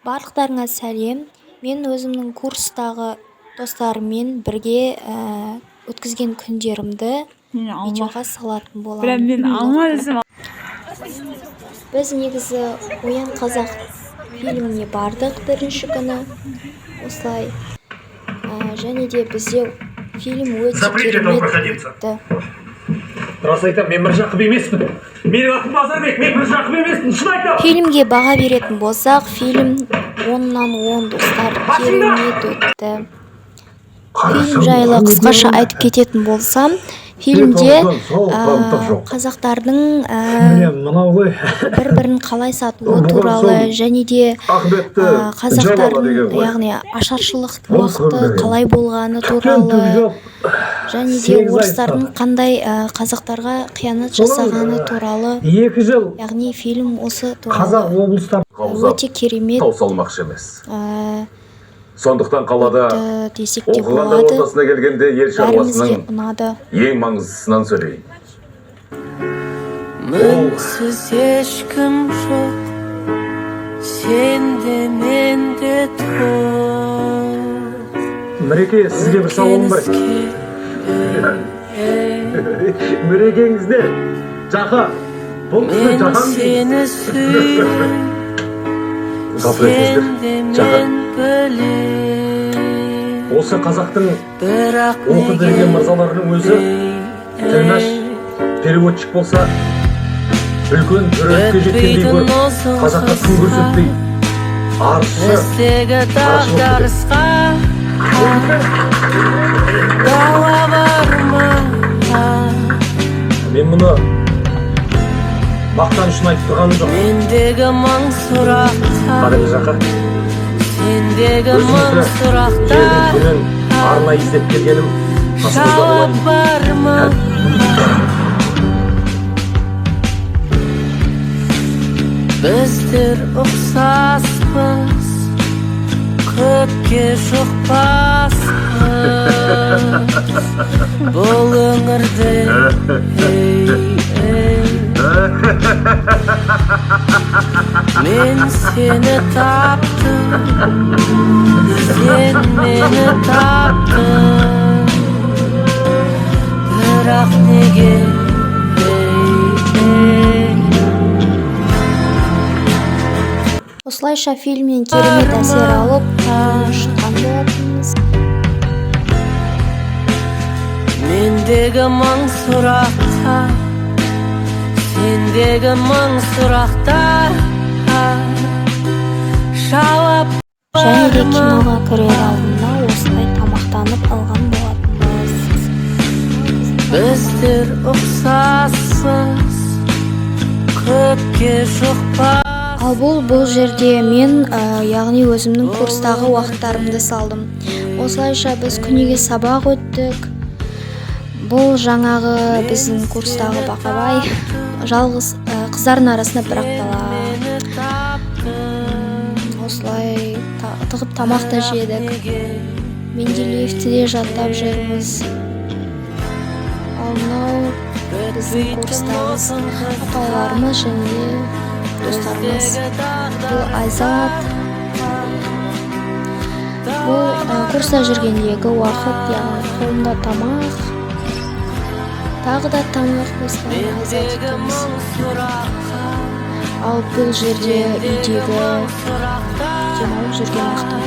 Барлықтарыңа сәлем. Мен өзімнің курстағы достарыммен бірге өткізген күндерімді Мен алма. видеоға салатын Прям боламын. мен алма десем. Біз негізі «Оян, қазақ» фильміне бардық бірінші күні осылай. Және де бізде фильм өте Запретили там керемет проходиться. өтті. Рас айтамын, мен Міржақып емеспін. Менің атым Базарбек, мен Міржақып емеспін, шын айтамын. Фильмге баға беретін болсақ, фильм 10-нан 10, достар, керемет өтті. Фильм жайлы қысқаша айтып кететін болсам, фильмде қазақтардың Міне, мынау ғой. бір бірін қалай сатуы Бұған туралы сол және де Ақыбетті жабала қазақтардың, деген ғой. яғни ашаршылық Ол уақыты көрмеген. қалай болғаны Түктен түк туралы жоқ. және де 8 ай орыстардың ұстады. қандай қазақтарға қиянат Соның, жасағаны туралы, 2 жыл яғни фильм осы қазақ туралы. облыстар Қаузап Өте керемет тау салмақшы емес. Сондықтан қалада өтті десек те оқығандар болады. ортасына келгенде ел Бәрімізге шаруасының ұнады. ең маңыздысынан сөйлейін. Мінсіз ешкім жоқ, сен де, мен де тоқ. Мінеке, сізге бір сауалым бар. Мерекеңіз не, Жақа? Бұл кісіні Мен Жақан дейміз. сені сүйем, Ғафу сен етіңіздер, де, Жақа. мен білем. Осы қазақтың Бірақ оқып неге берген мырзаларының өзі тілмәш, переводчик болса, үлкен төрелікке жеткендей Бітпейтін көріп, ұзын қазаққа күн қысқа көрсетпей, арызшы Біздегі қарашы болып кетеді. дағдарысқа дауа бар ма? Мен мұны мақтан үшін айтып тұрғаным жоқ. Мендегі мың сұраққа, Қадірлі Жақа, сендегі мың өзіңізді сұрақтар жердің күнін арнайы іздеп келгенім, қасыңызда жауап болайын. бар ма? Біздер ұқсаспыз, көпке жұқпаспыз бұл өңірде, ей, ей. Мен сені таптым, сен мені таптың, бірақ неге, ей, ей? Осылайша фильмнен керемет әсер алып шыққан болатынбыз. Мендегі мың сұраққа, сендегі мың сұрақтар жауап Және де бар ма? киноға кірер алдында осылай тамақтанып алған болатынбыз. Біздер ұқсаспыз, көпке жұқпас. Ал бұл жерде мен, яғни өзімнің курстағы уақыттарымды салдым. Осылайша біз күніге сабақ өттік. Бұл жаңағы біздің курстағы Бақабай, жалғыз, қыздардың арасында бір ақ бала. Осылай тығып тамақ та жедік, Менделеевті де жаттап жүрміз. Ал мынау біздің курстағы апайларымыз және достарымыз. Бұл Айзат. Бұл курста жүргендегі уақыт, яғни қолымда тамақ, тағы да тамақ. Осылай Айзат екеуміз. Ал бұл жерде үйдегі демалып жүрген уақытым.